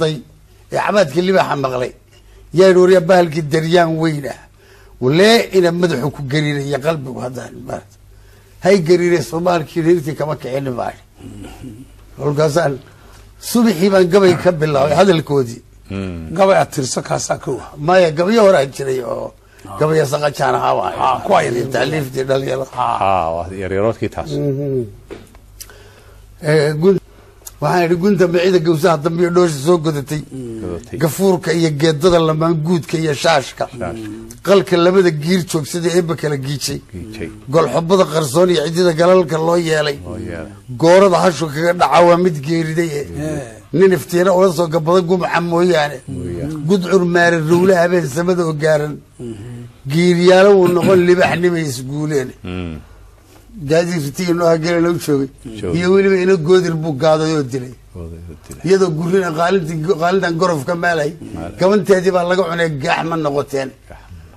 Day ee cabaadkii libaaxa maqlay yaa yidhi, waryaa, bahalkii daryaan weyn ah walee ina madaxu ku gariiraya qalbigu haddaan maarata hay gariire, soomaalkii reertii kama kicinin baadhi. Kolkaasaan subaxii baan gabay ka bilaabay hadalkoodii. Gabay aad tirso kaasaa kow ah? Maya, gabayo horaa jiray oo gabaya saqajaan ahaa. Ah, kuwa yaryar. Tacliiftii dhalinyarada. Waa yaryaroodkii taas. Waxaan idhi: gunta micida gawsaha dambiyo dhoosha soo godatay, Godatay. gafuurka iyo geedada lamaanguudka iyo shaashka, qalka labada giir joogsada eebba kala giijay, Giijay. Golxobada qarsoon iyo cidida galalka loo yeelay, Loo yeelay. Goorada hashu kaga dhaca waa mid geeriday e nin iftiina ula soo gabada gumca mooyaane, gudcur maari rowle habeen samada oo gaaran giiryaalo wuu noqon libaxnimay isguuleen. Gaadiid ritiga noo hagelana u joogay. Joogay. Iyo weliba ina goodir buu gaaday oo dilay. Dilay. Iyadoo gurina qaalinti qaalintan gorof ka maalay, gabanteedii baa laga cunay, gaax ma noqoteen,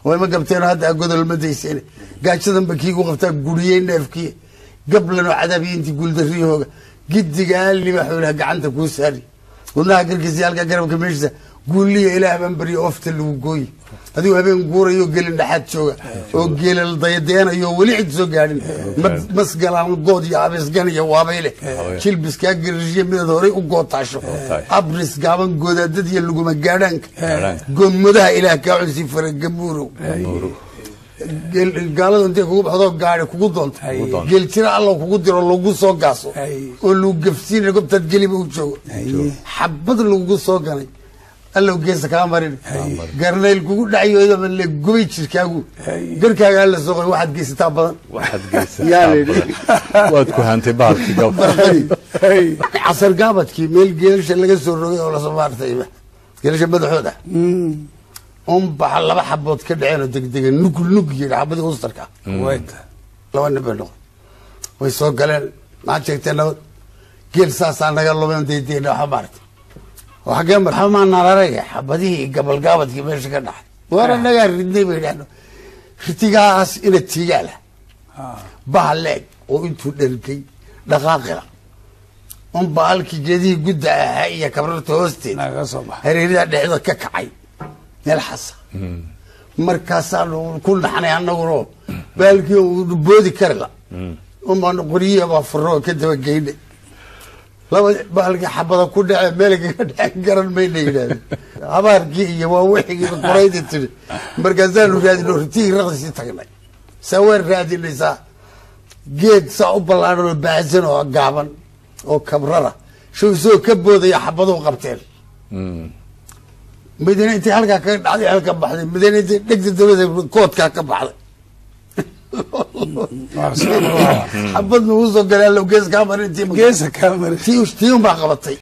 way ma gabteen hadda godol ma dayseen, gaajadanba kiigu qabtaa guriyey neefkii gablanoo cadaabiyo intii guuldarriyahooga gidigaa libaxulah gacanta kuu saari, wadnaha garkiisa halka garabka meeshiisa guuliya ilaah baan baryo oofta lagu gooyi, adigoo habeen guurayo gelin dhexaad jooga oo geelal dayadeenayo weli cid soo gaadhin, masgalaan good iyo abeesgan iyo waabayle jilbiskaa garishiya midaad horay u gootaasho, abris gaaban goodaadad iyo luguma gaadhaanka, Gaadhaanka. Goomadaha ilaah kaa cunsi faragamuurow, gaaladu intay kugu baxdo gaari kugu doonto, doonto. Geeljira alla kugu diro lagu soo gaaso oo lagu gafsiina gobtaad geliba u joogo, xabad lagugu soo ganay allow geesa kaa marin, garnayl kugu dhacayo le gubay jirkaagu, garkaaga alla soo qoy, waxaad geysataa badan. Waxaad Yaa geysataa la yidhi. Badan. Waad ku hantay bahalkii gab. Casar gaabadkii meel geelasha laga soo rogay oo lasoo maartay geelasha madaxooda un baxa laba xabood ka dhaceen oo degdega nug nug yidhi xabadii ustarka. Wayta. Laba nin bay noqon way soo galeen, maxaad sheegtee? Nabad, geel saasaa naga lumeen daydayna waxa maartay oo xaggee mar xamaa nalaraya xabadihii gabalgaabadkii meesha ka dhacay, waar annagaa ridnay bay idhaahdo, ritigaas ina tiigaala bahal leeg oo intuu dhergay dhaqaaqila un bahalkii geedihii gudda ahaa iyo kabrarta hoosteeda Naga soo baxa. Hareerida dhexda ka kacay meel xasa, markaasaanu ku naxnay annaguna bahalkii uu boodi karila unbaanu qoryihi baa furo ka dabageynay, laba bahalkii xabada ku dhace meel kaga dhacen garan mayna yidhahdeen, habaarkii iyo waa wixigiiba qoraydii tidhi. Markaasaanu raadino ritihii raqdisii tagnay, saa waan raadinaysaa geed saa u ballaaran oo baahsan oo gaaban oo kabrara show isagoo ka boodaya xabaduhu qabteen, midna intay halkaa kaga dhacday halka baxday, midna intay dhegta dabada koodkaa ka baxday. Xabad nagu soo galay allow gees kaa marin. Geesa kaa marin. Tii un baa qabatay.